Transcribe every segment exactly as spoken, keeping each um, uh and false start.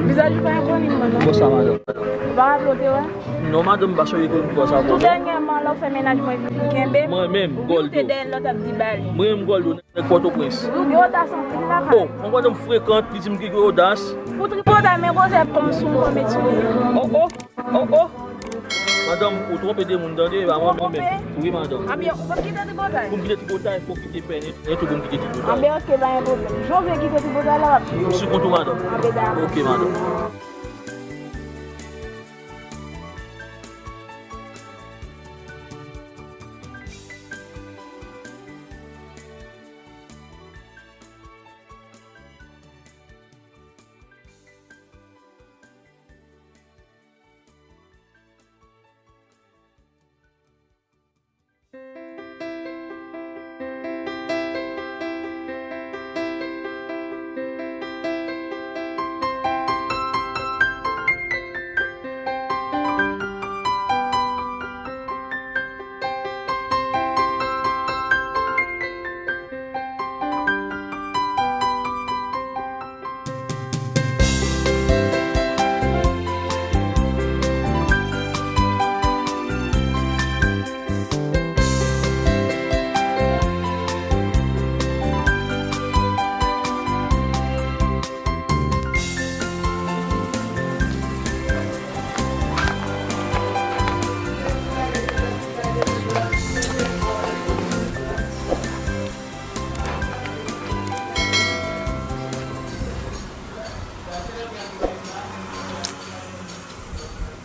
Vizaj ou pa rekonèt mwen, non? Konsa, madanm. Ou pa raple w te wè? Non, madanm, m pa sonje ke m konsa, non. Tou dènyèman, lè w fè mennaj mwen vin kenbe m, mwen menm, ou vin te dèyè l, lè w t ap di bali. Mwen menm, Goldo, nèg Pòtoprens. Ou gen odas anpil lakay. Oh, mwen konn m frekan, li di m ki gen odas. Pou tripotay, men koze kòm si w konn etidye. Oh, oh. Oh, oh! Madanm, ou twonpe de moun, tande, e pa mwen menm. Wi, madanm. Anben, ou p ap kite tripotay? Pou m kite tripotay, fò w kite pè nèt, nèt ou pou m kite tripotay. Anben, oke, pa gen pwoblèm. Jan w vle kite tripotay la, w ap kite. M sou kont ou, madanm. Anben, dakò. Oke, madanm.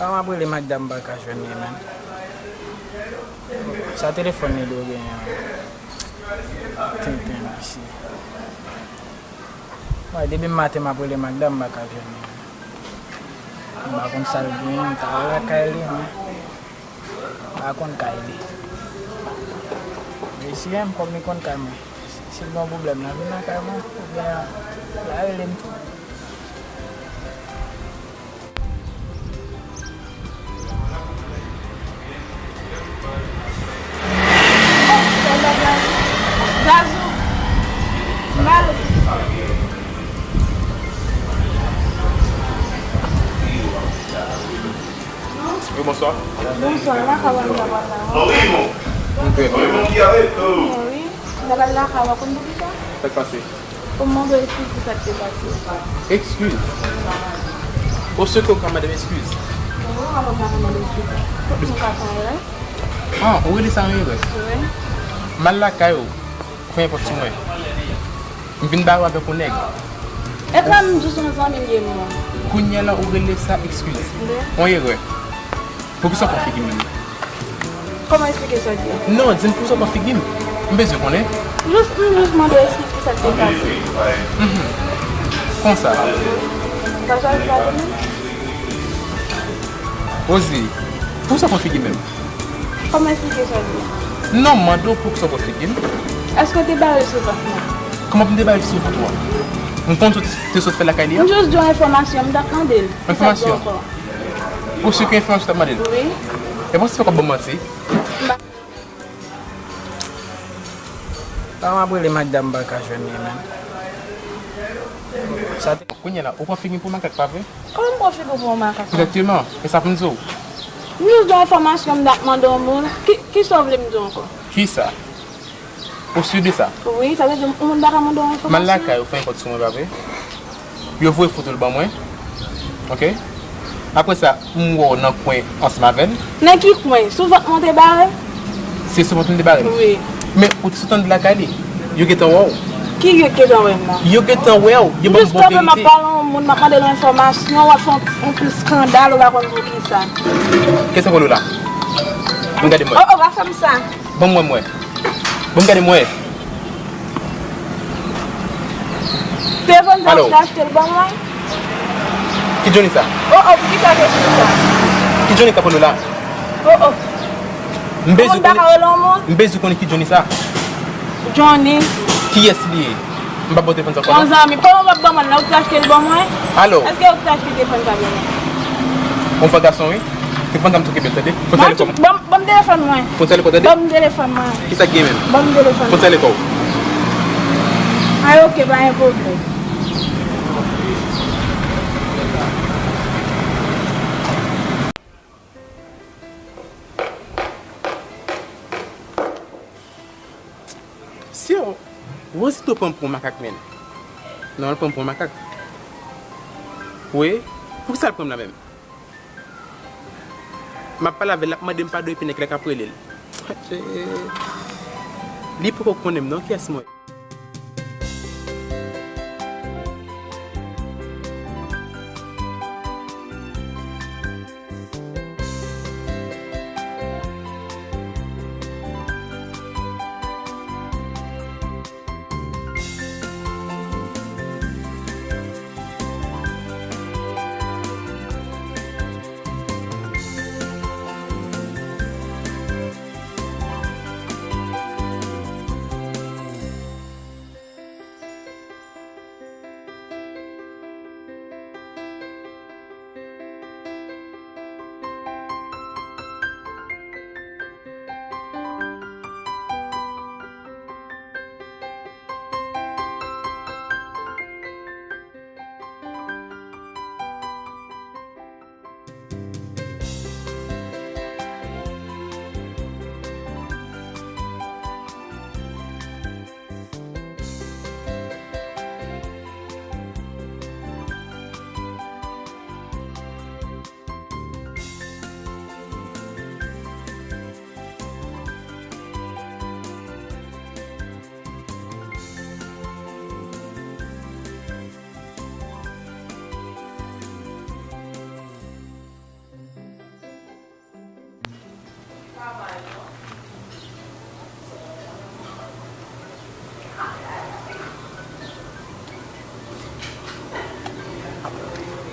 Kòman m ap rele madam m pa ka jwenn li, menm? Sa telefòn li dwe genyen, menm. Tenten, mèsi. Wi, depi maten m ap rele madam m pa ka jwenn li. M pa konn sa l genyen, m ta al lakay li, men m pa konn kay li. Resi, menm kòm li konn kay mwen. Si l gen yon pwoblèm, l a vin lakay mwen, oubyen l a rele m tou. Zazou. Mal. Wi, bonswa. Bonswa, la ka wè m la wè la. Wi, bon. Wi, bon, ki avè tou. Wi, la wè la ka wè konn pou ki sa? Sa k pase? Pou m mande w eskiz pou sa k te pase. Eskiz? Ou swete w ka mande m eskiz? Wi, alò m ka mande w eskiz. Tout moun ka fè erè. Ah, ou rele sa yon erè? Wi. M al lakay ou, ou fè nenpòt sou mwen. M vin bare w avèk yon nèg. E pa m jis yon zanmi m ye, mwen. Kounye a la, ou rele sa eskiz. Wi. Yon erè. Poukisa w pran figi m menm? Kòman eksplike sa w di a? Non, di m poukisa w pran figi m. M bezwen konnen. Jis, m jis mande w eskiz pou sa k te pase. Mhm. Konsa. Sa sa l pase menm? Rosie, poukisa w pran figi m menm? Kòman eksplike sa w di a? Non, m mande w poukisa w pran figi m. Èske w te bare sou vant mwen? Kòman pou m te bare sou vant ou a? M konn sa w te sot fè lakay li a? M jis di w enfòmasyon, m t ap mande l. Enfòmasyon? Ou si ke enfòmasyon w t ap mande l? Wi. E panse fè w ap ban m manti? Kòman m ap rele madam m pa ka jwenn li menm? Sa te... Kounye a la, ou pran figi m pou makak, pa vre? Kòman m pran figi w pou yon makak? Egzakteman, e sa pou m di w. M jis di w enfòmasyon, m t ap mande w moun. Ki, kisa w vle m di w ankò? Kisa? Ou si de sa? Wi, sa vle di yon moun pa ka mande w enfòmasyon. M al lakay ou, fè nenpòt sou mwen, pa vre? Yo voye foto l ban mwen. Oke? Apre sa, m wè w nan kwen ansanm avè l. Nan ki kwen? Sou vant mwen te bare? Se sou vant mwen te bare l? Wi. Men ou te sot anndan lakay li. Yo gentan wè w. Ki yo gentan wè m nan? Yo gentan wè w. Yo ban m bon verite. Jis kanpe, m ap pale yon moun, m ap mande l yon enfòmasyon, w ap fè yon, yon ti eskandal, ou pa konn pou ki sa. Kisa w wè la? Ban m gade mwen. Oh, oh, pa fè m sa. Ban m wè mwen. Ban m gade mwen. Telefòn sa ou te achte l ban mwen? Ki Johnny sa? Oh, oh, poukisa ke w di sa? Ki Johnny k ap rele w la? Oh, oh. M bezwen konnen, m bezwen konnen ki Johnny sa. Johnny. Kiyès li ye? M p ap ba w telefòn sa ankò non. Yon zanmi, kòman w p ap ban mwen l la? Ou ki te achte l ban mwen? Alò. Èske ou ki te achte telefòn sa ban mwen? Yon fò gason, wi. Telefòn sa m tou kenbe l, tande. Fò n sale kò. Ban, ban m telefòn mwen. Fò n sale kò, tande. Ban m telefòn mwen. Kisa k gen menm? Ban m telefòn mwen. Fò n sale kò. Ay, oke, pa gen pwoblèm. Syo, Wozito pran m pou yon makak, menn. Non, l pran m pou yon makak. Wi, poukisa l pran m la menm? M ap pale avè l, l ap mande m padon epi nèg la k ap rele l. Li poko konnen m non, kiyès mwen ye?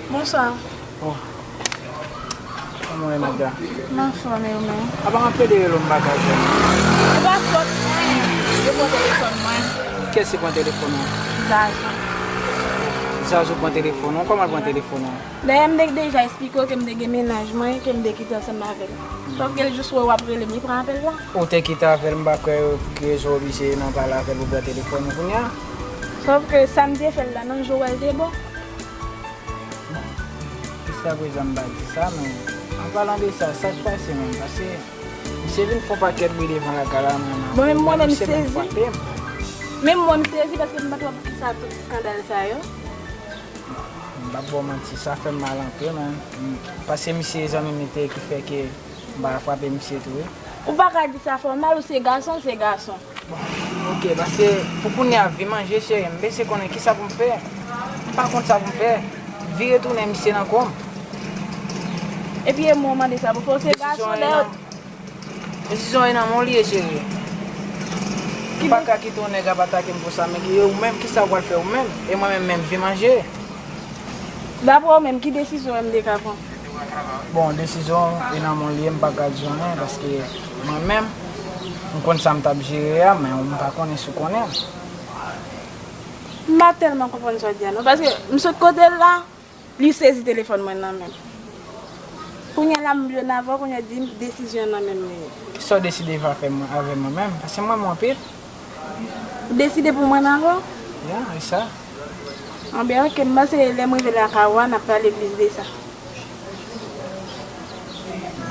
Bonswa. Oh. Kòman w ye, Magda? M anfòm, e ou menm? Apa m ap plede rele w, m pa ka jwenn ou? Se pa fòt mwen. Yo pran telefòn mwen. Kiyès ki pran telefòn ou? Zazou. Zazou pran telefòn ou? Kòman l pran telefòn ou? Dayè, m te deja eksplike w ke m te gen mennaj mwen, ke m te kite ansanm avè l. Sòf ke l jis wè w ap rele m, li pran apèl la. Ou te kite avè l, m pa kwè pou ki rezon w oblije nan pale avè l pou pran telefòn ou kounye a. Sòf ke sa m te fè l la, nan je w wè l te bon. Jiskaprezan m pa di sa, men an palan de sa, sa k pase menm? Paske misye vin fè yon pakèt bri devan lakay la, mwen, mwen menm, mwen menm, m sezi. Menm mwen, m sezi paske m pa t wè poukisa tout eskandal sa yo. M p ap ba w manti, sa fè m mal anpil, men. Paske misye zanmi m li te ye ki fè ke m pa frape misye tou, wi. Ou pa ka di sa fè w mal, ou se gason, se gason. Bon, oke, paske pou kounye a vi manje, cheri, m bezwen konnen kisa pou m fè. M pa konn sa pou m fè. Vire tounen misye nan kò m. Epi e mwen w mande sa pou fè, w se gason, dayè. Desizyon an nan men w li ye, cheri. M pa ka kite yon nèg ap atake m konsa, men ki, e ou menm, kisa w pral fè ou menm? E mwen menm, menm vi manje. Daprè w menm, ki desizyon m te ka pran? Bon, desizyon e nan men w li ye, m pa ka di w anyen, paske mwen menm, m konn sa m t ap jere a, men m pa konnen si w konnen. M pa tèlman konprann sa w di a non, paske m sot kote l la, li sezi telefòn mwen nan men m. Kounye a la m jwenn avè w, kounye a di m desizyon nan men m li ye. Kisa w deside va fè mwen, avè mwen menm? Paske m renmen w anpil. Ou deside pou mwen avè w? Ya, e sa. Anben, oke, m panse lè m rive lakay ou a, n ap pale plis de sa.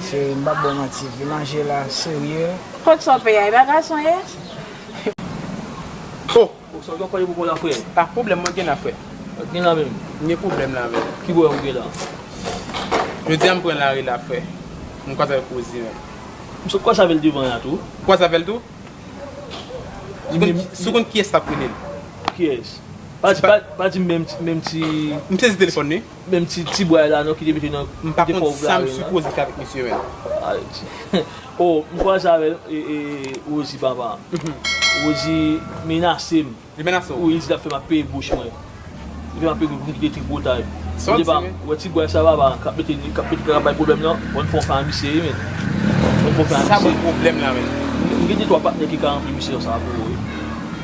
Cheri, m p ap ba w manti, vi manje la serye. Kot sa w peye a, e pa gason ye? Oh! Ou sa w gen pale pou la, frè? Pa pwoblèm, mwen gen la, frè. Gen la menm? M gen pwoblèm la menm. Ki pwoblèm ou gen la? Jodi a m pran lari la, frè. M kwaze avèk Rosie menm. M sot kwaze avè l devan la tou. Kwaze avè l tou? Si w konn kiyès t ap rele l? Kiyès? Pa di, pa, pa di menm ti, menm ti. M sezi telefòn li. Menm ti, ti bway la non ki te mete nan. M pa konn sa m sipoze fè avèk misye menm. Oh, m kwaze avè l, e, e, Rosie papa. Rosie menase m. Li menase w? Wi, li di l ap fè m ap peye bouch mwen. Li fè m ap peye bouch pou m kite tripotay. Ou depa wè ti bway sa papa k ap mete n, k ap mete, k ap bay pwoblèm nan, bon, fò w fè an misye wi, men. Bon, fò w fè an misye. Sa bon pwoblèm la, men. M gen de twa patnè ki ka ranpli misyon sa pou ou wi.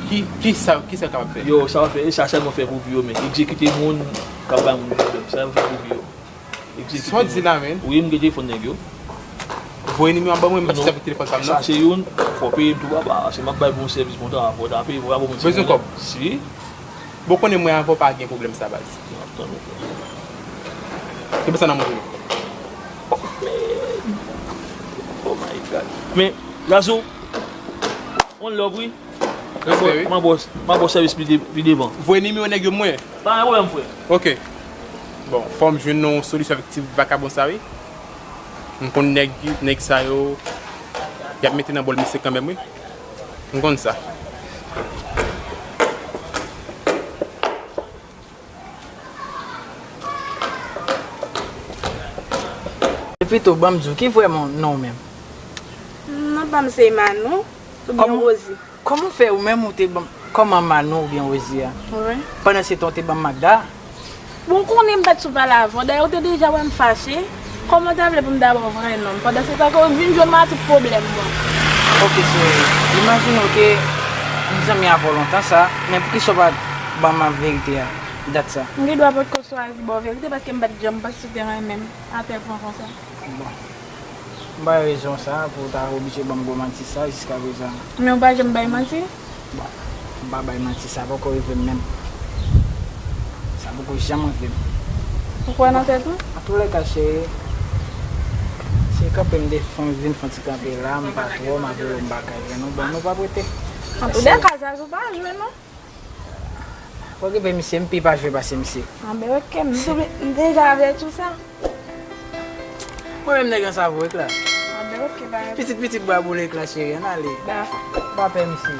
Ki, ki sa, ki sa kapab fè? Yo, sa w ap fè, e sa sèlman fè pou vi w, men. Egzekite moun k ap bay moun pwoblèm. Sa yo fè pou vi w. Egzekite moun. Sa w di la, men? Wi, m gen telefòn nèg yo. Voye nimewo a ban mwen, m pa sèvi telefòn pa m nan. Sa se youn, fò w peye m tou papa, paske m ap bay pou yon sèvis bon travay, fò w ta peye, fò w ta ban mwen ti. Bezwen kòb? Si. Bon, konnen mwen avè w pa gen pwoblèm sa, baz. M ap tann ou, frè. Ki bò sa nan mwen? Oh, man. Oh my God. Men, Lazou, on love, wi. Respè, wi. M a ba w, m a ba w sèvis pi de-, pi devan. Voye nimewo nèg yo mwen. Pa gen pwoblèm, frè. Ok. Bon, fò m jwenn yon solisyon avèk ti vakabon sa, wi. M konn nèg, nèg sa yo, y ap mete nan bòl misye kanmenm, wi. M konn sa. Epi tou, ban m di w, ki vrèman non w menm? Non pa m se Manou, oubyen Rosie. Kòman w fè ou menm ou te ban m kòman Manou oubyen Rosie a? Wi. Pandan se tan w te ban m Magda? Bon, w konnen m pa t sou pale avè w. Dayè, w te deja wè m fache. Kòman w ta vle pou m ta ba w vrè non m? Pandan se tan ke w vin jwenn mwen a tout pwoblèm mwen. Ok, cheri. Imajine w ke m zanmi avè w lontan sa, men poukisa w pa t ban m verite a, dat sa? M gen dwa potko chwazi ba w verite paske m pa t janm pase sou teren menm atè pwen konsa. Bon. M bay rezon sa pou w ta oblije ban m gwo manti sa jiskaprezan. Men w pa janm bay manti? Bon, m pa bay manti, sa poko rive m menm. Sa poko janm rive m. Ou kwè nan tèt ou? Antoulèka, cheri, se kanpe m defann, vin fè yon ti kanpe la, m pa twò, m avè w, m pa ka jwenn ou. Bon, nou p ap rete. Antoulèka, Zazou pa jwe non. Okipe misye, m pi pa jwe pase misye. Anben, oke, m tou, m deja avèti w sa. Mwen menm nèg an sa vo ekla. Anben, oke, ba. Pitit, pitit bwa boule ekla, cheri, ann ale. Ba. Pa pè misye.